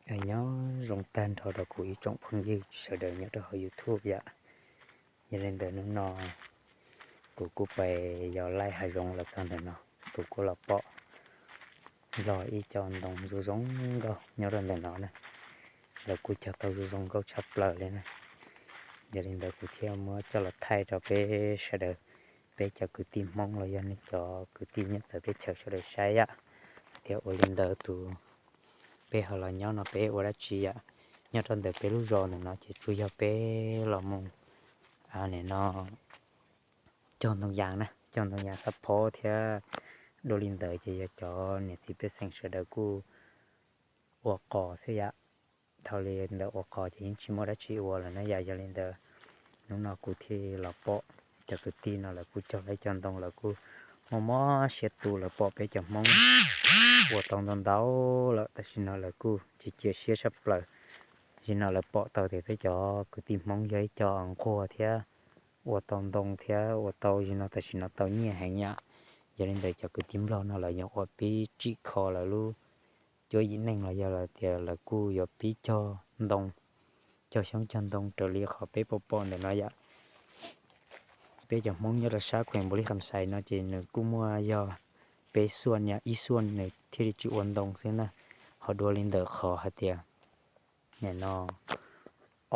Nyob zoo tag nrho rau kuv ib tsoom phooj ywg sawv daws nyob rau hauv YouTube yom. Yog li ntawd hnub no kuv kuj pais yos laij hav zoov los txog ntawm no, kuv kuj los pom los ib co ntoo zoo zoo nkauj nyob rau ntawm no na. Lawv kuj cog tau zoo zoo nkauj tshaj plaws li na. Yog li ntawd kuv thiaj muab coj los thaij rau peb sawv daws, peb cov kwv tij Hmoob los yog nej cov kwv tij nyob txawv teb chaws sawv daws saib yom. Tias ua li ntawd tus peb ho los nyob no peb ua dab tsi yom? Nyob rau ntawm peb lub zos ntawm no ces tsuas yog peb los mus, nim no cog ntoo yas na, cog ntoo yas xab phob thiab. Dua li ntawd ces yog cov niam txiv pej xeem sawv daws kuj ua qos xwb yom. Dhau li ntawd ua qos ces yeej tsis muaj dab tsi ua lawm na yom. Yog li ntawd hnub no kuv thiaj los pom cov kwv tij no lawv kuj cog lawv cov ntoo, lawv kuj muaj mob siab tu, lawv pom peb cov Hmoob ua tau ntau ntau lawm, tam sim no lawv kuj cia cia siab tshaj plaws. Zim no lawv pom tau tias peb cov kwv tij Hmoob yog ib co nquag thiab ua tau ntoo thiab ua tau zim no tam sim no tau nyiaj heev yom. Yog li ntawd cov kwv tij Nplog no lawv yuav ua pib tsim kho lawv lub cuab yim neej los yog lawv tias lawv kuj yuav pib cog ntoo, cog xyoob cog ntoo raws li qhov peb pom pom ntawm no yom. Peb cov Hmoob nyob rau sab khuees Npaus Lis Kham Xais no ces nws kuj muaj yog peb xuaj, ib xuaj nws thiaj li tsis ua ntoo xwb na. Ho dua li ntawd qhov hais tias nim no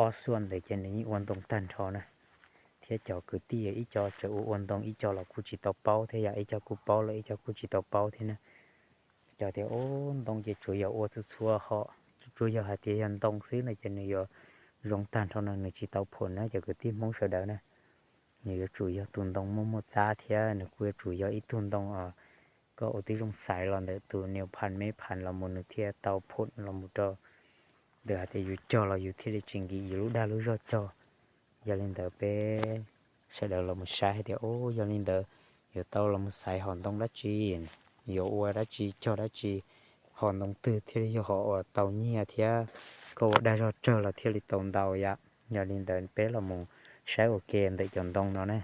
ob xuaj ntawd ces nws yeej ua ntoo tag nrho na. Thiab cov kwv tij ib co tseem ua ua ntoo, ib co los kuj tsis tau paub thiab yom, ib co kuj paub lawm ib co kuj tsis tau paub thiab na. Cov tias ub ntoo ces tsuas yog ua txhua txhua hom, tsuas yog hais tias yog ntoo xwb no ces nws yuav zoo tag nrho no nws tsis tau phom na cov kwv tij Hmoob sawv daws na. Nws yuav tsum yog tus ntoo muaj muaj txab thiab nws kuj yuav tsum yog ib tug ntoo koj ua tib zoo xaiv los ntawm tus niam phas meb phas los mus nws thiaj tau phom los mus rau ntawm hais tias yus cog los yus thiaj li tsis nkim yus lub dag lub zog cog. Yog li ntawd peb sawv daws los mus saib hais tias ub yog li ntawd yuav tau los mus xaiv hom ntoo dab tsi, yuav ua dab tsi cog dab tsi, hom ntoo twg thiaj li yog hom uas tau nyiaj thiab koj ua dag zog tsawg los thiaj li tau ntau yom. Yog li ntawd peb los mus saib ua ke ntawm cov ntoo no ne.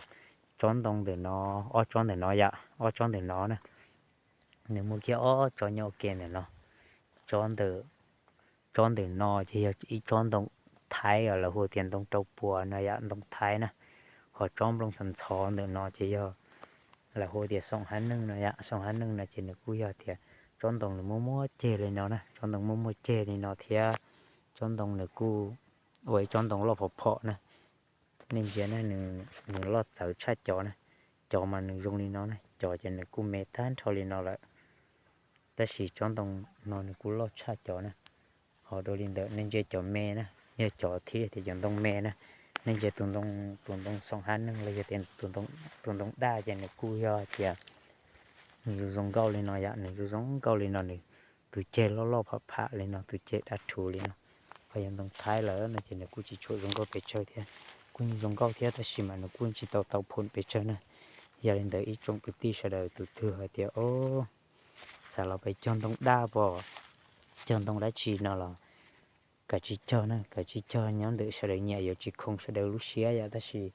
Tsob ntoo ntawm no, ob tsob ntawm no yom, ob tsob ntawm no na, nws muaj kiag ob tsob nyob ua ke ntawm no. Tsob ntawm, tsob ntawm no ces yog ib tsob ntoo Thaib os, lawv hu tias ntoo rau puas no yom, ntoo Thaib na. Ho tsob nplooj ntxhov ntxhov ntawm no ces yog lawv hu tias xoom hab neej no yom. Xoom hab neej no ces nws kuj yog tias tsob ntoo nws muaj muaj ceg li no na, tsob ntoo muaj muaj ceg li no thiab tsob ntoo nws kuj ua ib tsob ntoo loj phom phom na. Nej ntsia na, nws loj txawv tshaj cov na. Cov mas nws zoo li no na, cov ces nws kuj me tag nrho li no lawm. Tab sis tsob ntoo no nws kuj loj tshaj cov na. Ho dua li ntawd nej ntsia cov me na, yog cov thiab tias cov ntoo me na. Nej ntsia tus ntoo, tus ntoo xoom hab neej los yog tias tus ntoo daj ces nws kuj yog tias nws zoo zoo nkauj li no yom, nws zoo zoo nkauj li no, nws tus ceg loj loj pham pham li no, tus ceg daj rhuv li no. Ho yog ntoo Thaib lawm no ces nws kuj tsis tshua zoo nkauj pes tsawg thiab, kuj zoo nkauj thiab tab sis mas nws kuj tsis tau tau phom pes tsawg na. Yog li ntawd ib tsoom kwv tij sawv daws tus twg hais tias o, xav los pes cog ntoo daj pom, cog ntoo dab tsi no los kav tsij cog na, kav tsij cog, nyob ntawm sawv daws nyiam yuav tsis khoom sawv daws lub siab yom. Tab sis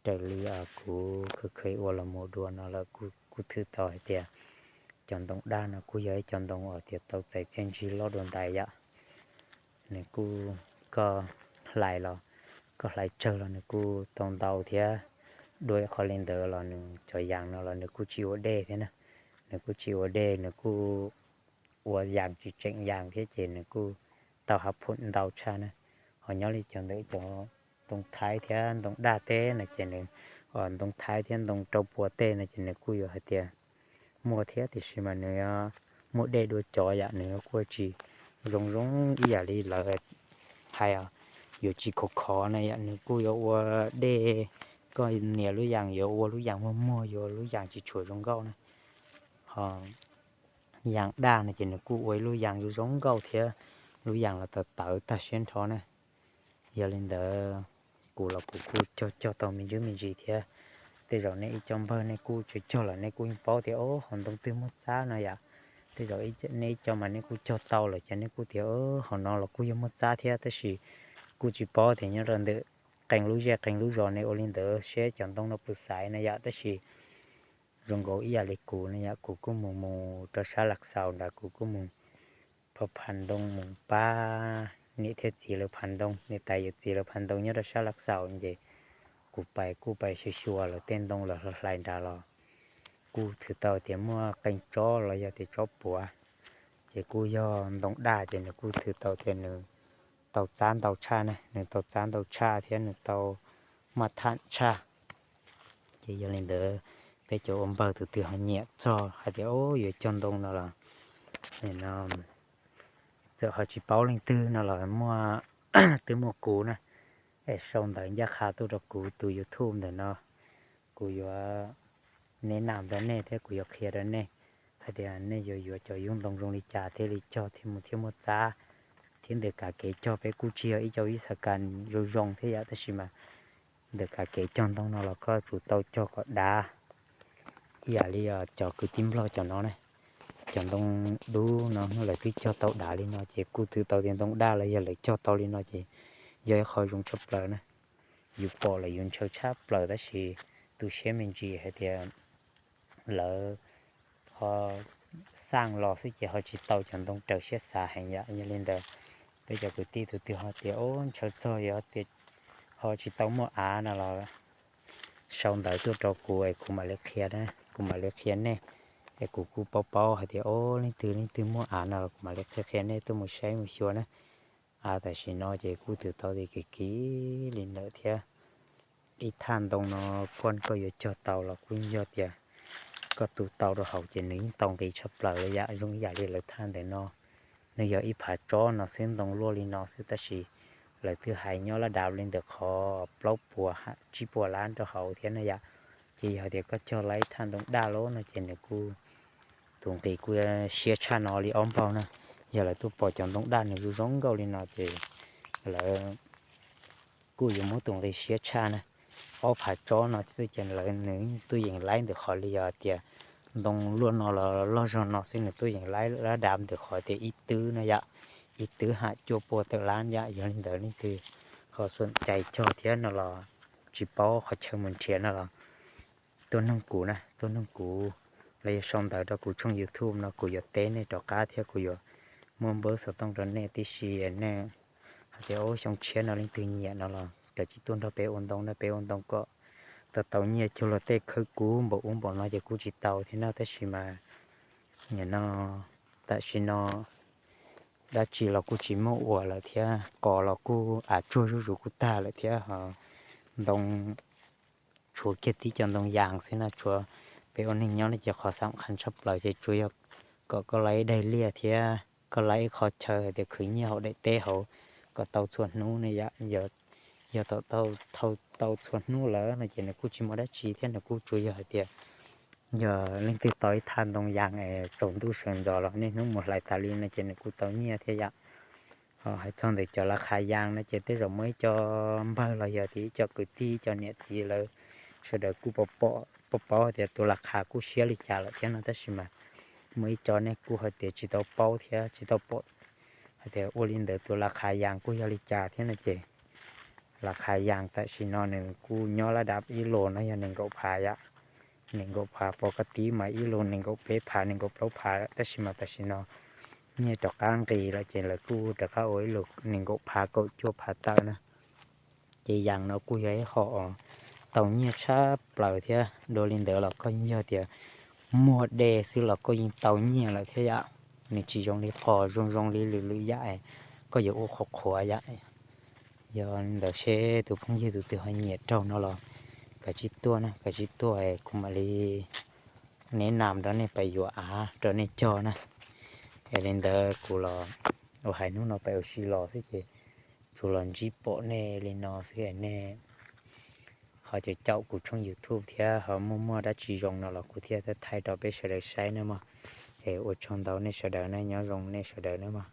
raws li kuv kheev kheev ua los mus dua no lawm kuv kuj thwm tau hais tias cov ntoo daj no kuj yog ib cov ntoo uas tias tau txais txiaj ntsig loj dua ntais yom. Nws kuj, koj hlais los, koj hlais tsawg los nws kuj tau ntau thiab. Dua ib qho li ntawd los nws cov yas no los nws kuj tsis ua dej thiab na. Nws kuj tsis ua dej, nws kuj ua yas tsis tseem yas thiab ces nws kuj tau hav phom ntau tshaj na. Ho nyob li cov ntawm cov ntoo Thaib thiab ntoo daj teb no ces nws, ntoo Thaib thiab ntoo rau puas tej no ces nws kuj yuav hais tias muaj thiab tiam sis mas nws muaj dej dua cov yom, nws kuj tsis zoo zoo ib yam li lawv hais yuav tsis khov khov na yom, nws kuj yuav ua dej, koj nias lub yas yuav ua lub yas muag muag, yuav lub yas tsis tshua zoo nkauj na. Ho yas daj no ces nws kuj ua ib lub yas zoo zoo nkauj thiab, lub yas los tawv tawv tag siab nrho na. Yog li ntawd kuv los kuv kuj cog cog tau me ntsis me ntsis thiab. Tej zaum nej ib co npawg nej kuj tsis cog los nej kuj yeej paub tias o, hom ntoo twg muaj txab no yom. Tej zaum nej ib co mas nej kuj cog tau lawm ces nej kuj tias hom no los kuj yog muaj txab thiab, tab sis kuj tsis paub tias nyob rau ntawm qee lub zej qee lub zos ne. Ua li ntawd seb cov ntoo no puas xaiv na yom, tab sis zoo nkaus ib yam li kuv ne yom, kuv kuj mus mus rau sab Las Xaus nrad, kuv kuj mus phav ntoo mus pab niam thiab txiv lawv phav ntoo, niam tais yawm txiv lawv phav ntoo nyob rau sab Laj Xaus ces kuv pais kuj pais xyuas xyuas lawv tej ntoo lawv hlais nrad los kuj thwm tau tias muaj qee tsob los yog tias tsob puav, ces kuj yog ntoo daj ces nws kuj thwm tau tias nws tau txab ntau tshaj na, nws tau txab ntau tshaj thiab nws tau maj tham tshaj. Ces yog li ntawd peb cov ua npawg tus twg ho nyiam txog hais tias yuav cog ntoo no los no txawm ho tsis paub leej twg no los muaj, twb muaj kuv na, es sau ntawv ncaj qha tuaj rau kuv tus YouTube ntawm no, kuv yuav neb nam rau nej thiab kuv yuav qhia rau nej hais tias nej yuav yuav cov yub ntoo zoo li cas thiaj li cog thiaj mus thiaj muaj txab, thiab ntawm kav kev cog peb kuj tsis yog ib co ib xav kas zoo zoo thiab yom, tab sis mas ntawm kav kev cog ntoo no los koj tsum tau cog kom dav ib yam li cov kwv tij Nplog cov no ne, cov ntoo dub no lawv twb cog tau dav li no ces kuj thwm tau tias ntoo daj los yog lawv cog tau li no ces yog ib qho zoo tshaj plaws na. Yus pom lawm yus ntshaw tshaj plaws tab sis tu siab me ntsis hais tias lawv ho xaj los xwb ces ho tsis tau cov ntoo raws siab xav heev yom. Yog li ntawd peb cov kwv tij tus twg ho tias ntshaw txog yog tias ho tsis tau muaj av no los sau ntawv tuaj rau kuv es kuv mam li qhia, kuv mam li qhia nej, es kuv kuj paub paub hais tias o leej twg leej twg muaj av no los kuv mam li qhia qhia nej tuaj mus saib mus xyuas na. Av tam sim no ces kuj thwm tau tias kim kim li ntawd thiab. Ib thaj ntoo no koj koj yuav cog tau los kuj yog tias koj tu tau rau hauv ces nws yeej tau nqis tshaj plaws li yam zoo ib yam li lawv thaj ntawm no. Nws yog ib phav tsob no xwb, ntoo luaj li no xwb tab sis lawv twb hais nyob lab dav li ntawm qhov plaub puas tsib puas lab rau hauv thiab na yom. Ces yog tias koj cog laib thaj ntoo daj lawm no ces nws kuj tus nqis kuj siab tshaj no li ob npaug na. Yog lawv tuaj pom cov ntoo daj nws zoo zoo nkauj li no ces lawv kuj yuav muab tus nqis siab tshaj na. Ob phav tsob no xwb ces lawv nws tuaj yeem laib ntawm qhov li yog tias ntoo luaj no los loj zog no xwb nws tuaj yeem laib lab dav ntawm qhov tias ib twb na yom, ib twb ham cuaj puas tawm lab yom. Yog li ntawd leej twg ho xom cai cog thiab no los tsis paub qhov chaw mus nrhiav no los tuaj noog kuv na, tuaj noog kuv los yog sau ntawv rau kuv tshooj YouTube no kuv yuav teb nej rov qab thiab kuv yuav muab npawb xov tooj rau nej tib si. Nej hais tias o xyoo tshiab no leej twg nyiam no los kav tsij tuaj nrog peb ua ntoo na, peb ua ntoo kom tau tau nyiaj cuag luag tej khawb kub npaum ub npaum no ces kuj tsis tau thiab no tab sis mas nim no tam sim no dab tsi los kuj tsis muaj ua lawm thiab, qos los kuj av tsuag zuj zus kuj tag lawm thiab ho ntoo tshuav kiag tib co ntoo yas xwb na, tshuav peb ua neeg nyob no ces qhov xam khas tshaj plaws ces tsuas yog kom koj laib ib daim liaj thiab koj laib ib qho chaw hais tias khwv nyiaj hauv daim teb hauv kom tau txhua hnub ne yom. Yog tau tau txhua hnub lawm no ces nws kuj tsis muaj dab tsi thiab, nws kuj tsuas yog hais tias yog leej twg tau ib thaj ntoo yas es tsaus ntuj sawv ntxov los niaj hnub mus hlais tas li no ces nws kuj tau nyiaj thiab yom. Ho hais txog ntawm cov las khas yas no ces tej zaum muaj ib co npawg los yog tias ib co kwv tij ib co niam txiv lawv sawv daws kuj paub paub hais tias tus las khas kuj siab li cas lawm thiab no tab sis mas muaj ib co nej kuj hais tias tsis tau paub thiab tsis tau pom hais tias ua li ntawd tus las khas yas kuj yog li cas thiab no ces las khas yas tam sim no nws kuj nyob lab dav ib los no yog nees nkaum phav yom. Nees nkaum phav pov koj tib mas ib los nees nkaum peb phav nees nkaum plaub phav tab sis mas tam sim no nyiaj rov qab nqis lawm ces lawv kuj rov qab ua ib los nees nkaum phav kaum cuaj phav tawm na. Ces yas no kuj yog ib qho tau nyiaj tshaj plaws thiab. Dua li ntawd los koj yog tias muag dej xwb los koj yeej tau nyiaj lawm thiab yom. Nws tsis zoo li qos zoo zoo li lwm lwm yam koj yuav ua qhuav qhuav yom. Yog li ntawd seb tus phooj ywg tus twg ho nyiam raug no los kav tsij tuaj na, kav tsij tuaj kuv mam li neb nam rau nej pais yuav av rau nej cog na. Es li ntawd kuv los ua hais hnub no pais ua si los xwb ces tsuas los ntsib pom nej li no xwb es nej ho caum caum kuv tshooj YouTube thiab ho muaj muaj dab tsi zoo no los kuv thiaj thaij rau peb sawv daws saib nawb mog. Es ua tsaug ntau nej sawv daws ne, nyob zoo nej sawv daws nawb mog.